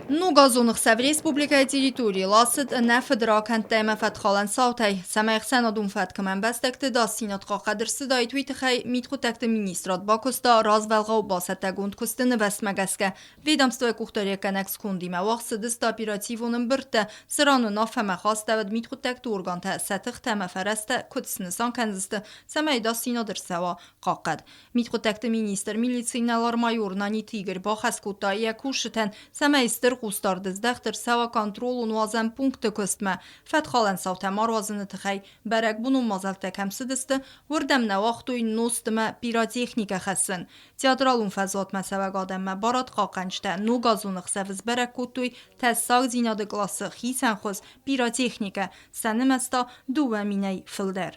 Ногазон ӕхсӕв республикӕйы территорийыл ацыд ӕнӕ фыдракӕндтӕ ӕмӕ фӕткхалӕн цаутӕй. Цӕмӕй ӕхсӕнадон фӕткмӕ ӕмбӕстӕгты дасдзинад хъахъхъӕд ӕрцыдаид, уый тыххӕй мидхъуыддӕгты министрад бакуыста развӕлгъау бацӕттӕгонд куысты нывӕзтмӕ гӕсгӕ. Ведомствойы къухдариуӕггӕнӕг скондимӕ уагъд цыдысты оперативон ӕмбырдтӕ, цыран уынаффӕмӕ хастӕуыд мидхъуыддӕгты органтӕ сӕ тыхтӕ ӕмӕ фӕрӕзтӕ куыд снысан кӕндзысты, цӕмӕй дасдзинад ӕрцӕуа хъахъхъӕд. Мидхъуыддӕгты министр милицийы инӕлар-майор Наниты Игорь бахӕс кодта йӕ кусджытӕн, цӕмӕй стыр хъусдард здӕхт ӕрцӕуа контролон-уадзӕн пункты куыстмӕ. Фӕткхалӕн цаутӕ ма руадзыны тыххӕй бӕрӕгбонон мадзӕлттӕ кӕм цыдысты, уырдӕм нӕ уагътой нозтмӕ пиротехникӕ хӕссын. Театралон фӕзуатмӕ цӕуӕг адӕммӕ барадхъахъхъӕнджытӕ ногазон ӕхсӕвы сбӕрӕг кодтой тӕссагдзинады къласы хицӕнхуыз пиротехникӕ, сӕ нымӕц та 2000-ӕй фылдӕр.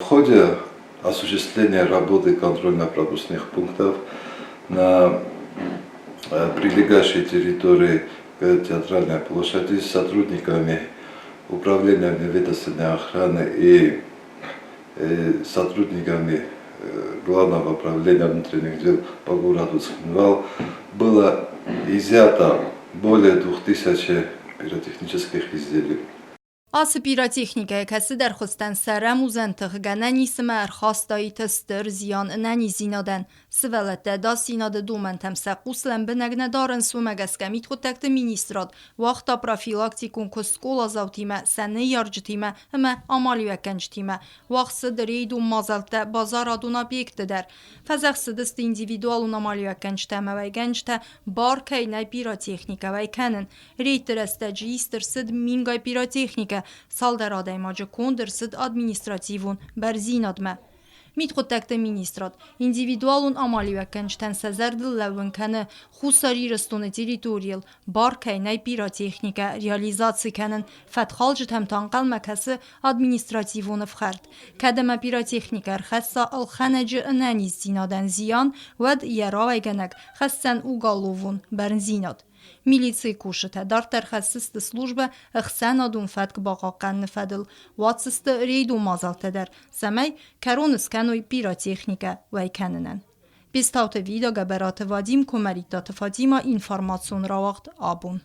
В ходе осуществления работы контрольно-пропускных пунктов на прилегающей территории Театральной площади с сотрудниками Управления вневедомственной охраны и сотрудниками Главного управления внутренних дел по городу Цхинвал было изъято более 2000 пиротехнических изделий. Ацы пиротехникӕйы кӕцыдӕр хуызтӕн сӕ рӕмудзӕн тых гӕнӕн ис ӕмӕ ӕрхастаид стыр зиан ӕнӕниздзинадӕн. Сывӕллӕттӕ ӕдасдзинады домӕнтӕм сӕ хъус лӕмбынӕг нӕ дарынц, уымӕ гӕсгӕ мидхъуыддӕгты министрад уагъта профилактикон куыст скъоладзаутимӕ, сӕ ныййарджытимӕ ӕмӕ амалиуӕггӕнджытимӕ. Уагъд цыд рейдон мадзӕлттӕ базарадон объектты дӕр. Фӕдзӕхсыдысты индивидуалон амалиуӕггӕнджытӕ ӕмӕ уӕйгӕнджытӕ бар кӕй нӕй пиротехникӕ уӕй кӕнын. Рейдты рӕстӕджы ист ӕрцыд мингай пиротехникӕ, цалдӕр адӕймаджы конд ӕрцыд административон бӕрндзинадмӕ. Мидхъуыддӕгты министрад индивидуалон амалиуӕггӕнджытӕн сӕ зӕрдыл лӕууын кӕны Хуссар Ирыстоны территорийыл бар кӕй нӕй пиротехникӕ реализаци кӕнын, фӕткхалджытӕм та ӕнхъӕлмӕ кӕсы административон ӕфхӕрд. Кӕд ӕмӕ пиротехникӕ ӕрхӕсса ӕлхӕнӕджы ӕнӕниздзинадӕн зиан, уӕд йӕ рауӕйгӕнӕг хӕсдзӕн уголовон бӕрндзинад. Милицийы кусджытӕ дарддӕр хӕссысты службӕ ӕхсӕнадон фӕтк бахъахъхъӕныны фӕдыл, уадздзысты рейдон мадзӕлттӕ дӕр, цӕмӕй кӕрон скӕной пиротехникӕ уӕй кӕнынӕн. Бестауты Вида, Гӕбӕраты Вадим, Куымӕридтаты Фатимӕ, информацион рауагъд абон.